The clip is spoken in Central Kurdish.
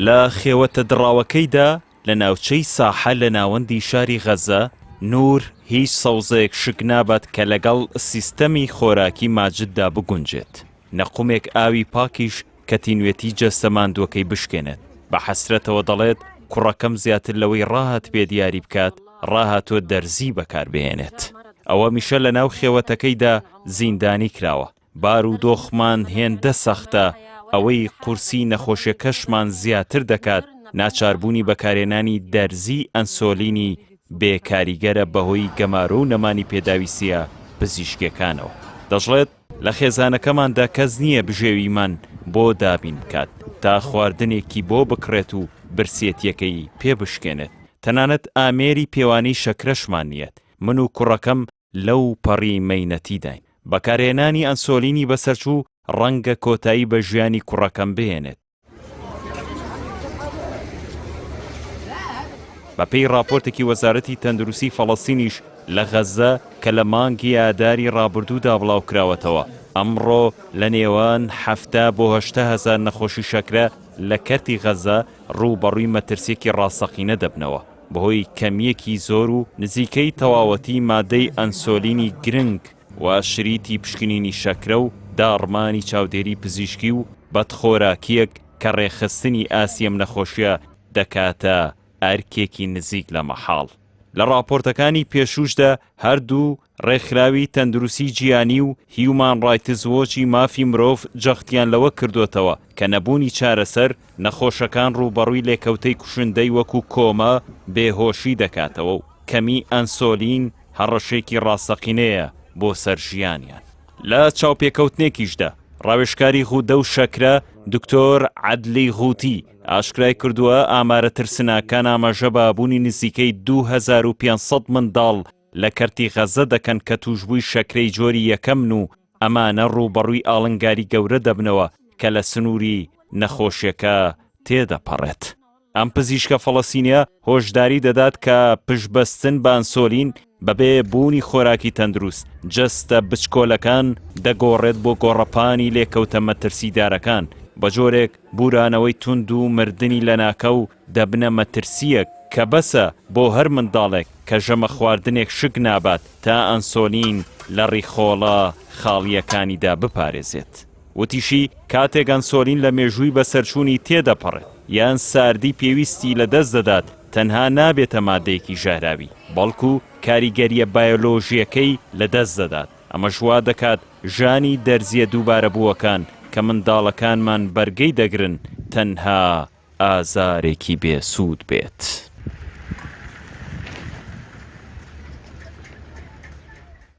لە خێوەتە دڕاوەکەیدا لە ناوچەی ساحە لە ناوەندی شاری غەزە، نوور هیچ سەوزەیەک شک نابات کە لەگەڵ سیستەمی خۆراکی ماجددا بگونجێت، نە قومێک ئاوی پاکیش کە تینوێتی جەستە ماندووەکەی بشکێنێت. بە حەسرەتەوە دەڵێت، کوڕەکەم زیاتر لەوەی ڕاهاتبێت یاری بکات، ڕاهاتووە دەرزی بەکاربهێنێت. ئەو هەمیشە لەناو خێوەتەکەیدا زیندانی کراوە. بارودۆخمان هێندە سەختە، ئەوەی قورسی نەخۆشیەکەشمان زیاتر دەکات، ناچاربوونی بەکارهێنانی دەرزی ئەنسۆلینی بێ کاریگەرە بەهۆی گەمارۆ و نەمانی پێداویستیە پزیشکیەکانەوە. دەشڵێت، لە خێزانەکەماندا کەس نییە بژێویمان بۆ دابین بکات تا خواردنێکی بۆ بکڕێت و برسێتیەکەی پێ بشکێنێت، تەنانەت ئامێری پێوانەی شەکرەشمان نییە، من و کوڕەکەم لەو پەڕی مەینەتیداین. بەکارهێنانی ئەنسۆلینی بەسەرچوو ڕەنگە کۆتایی بە ژیانی کوڕەکەم بهێنێت. بەپێی ڕاپۆرتێکی وەزارەتی تەندروستی فەڵەستینیش لە غەززە کە لە مانگی ئاداری ڕابردوودا بڵاوکراوەتەوە، ئەمڕۆ لە نێوان 70 بۆ 80 هەزار نەخۆشی شەکرە لە کەرتی غەززە ڕووبەڕووی مەترسییەکی ڕاستەقینە دەبنەوە. بەهۆی کەمییەکی زۆر و نزیکەی تەواوەتی مادەی ئەنسۆلینی گرنگ و شریتی پشکنینی شەکرە و داڕمانی چاودێری پزیشکی و بەدخۆراکییەک کە ڕێکخستنی ئاستی ئەم نەخۆشییە دەکاتە ئەرکێکی نزیک لە مەحاڵ. لە ڕاپۆرتەکانی پێشووشدا هەردوو ڕێکخراوی تەندروستی جیهانی و هیومان ڕایتس وۆچی مافی مرۆڤ جەختیان لەوە کردۆتەوە کە نەبوونی چارەسەر، نەخۆشەکان ڕووبەڕووی لێکەوتەی کوشندەی وەکو کۆما، بێهۆشی دەکاتەوە و کەمی ئەنسۆلین هەڕەشەیەکی ڕاستەقینەیە بۆ سەر ژیانیان. لە چاوپێکەوتنێکیشدا ڕاوێژکاری غودە و شەکرە دکتۆر عەدلی غوتی ئاشکرای کردووە، ئامارە ترسناکان ئاماژە بە بوونی نزیکەی 2500 منداڵ لە کەرتی غەززە دەکەن کە تووشبووی شەکرەی جۆری یەکەمن و ئەمانە ڕووبەڕووی ئاڵنگاری گەورە دەبنەوە کە لە سنووری نەخۆشیەکە تێدەپەڕێت. ئەم پزیشکە فەڵەستینیە هۆشداری دەدات کە پشتبەستن بە ئەنسۆلین بەبێ بوونی خۆراکی تەندروست، جەستە بچکۆلەکان دەگۆڕێت بۆ گۆڕەپانی لێکەوتە مەترسیدارەکان، بەجۆرێک بورانەوەی توند و مردنی لەناکاو دەبنە مەترسییەک کە بەسە بۆ هەر منداڵێک کە ژەمە خواردنێک شک نابات تا ئەنسۆلین لە ڕیخۆڵە خاڵییەکانیدا بپارێزێت. وتیشی، کاتێک ئەنسۆلین لە مێژووی بەسەرچوونی تێدەپەڕێت یان ساردی پێویستی لەدەست دەدات، تەنها نابێتە مادەیەکی ژەهراوی، بەڵکو کاریگەرییە بایۆلۆژییەکەی لەدەست دەدات، ئەمەش وا دەکات ژانی دەرزییە دووبارەبووەکان کە منداڵەکانمان بەرگەی دەگرن تەنها ئازارێکی بێ سوود بێت.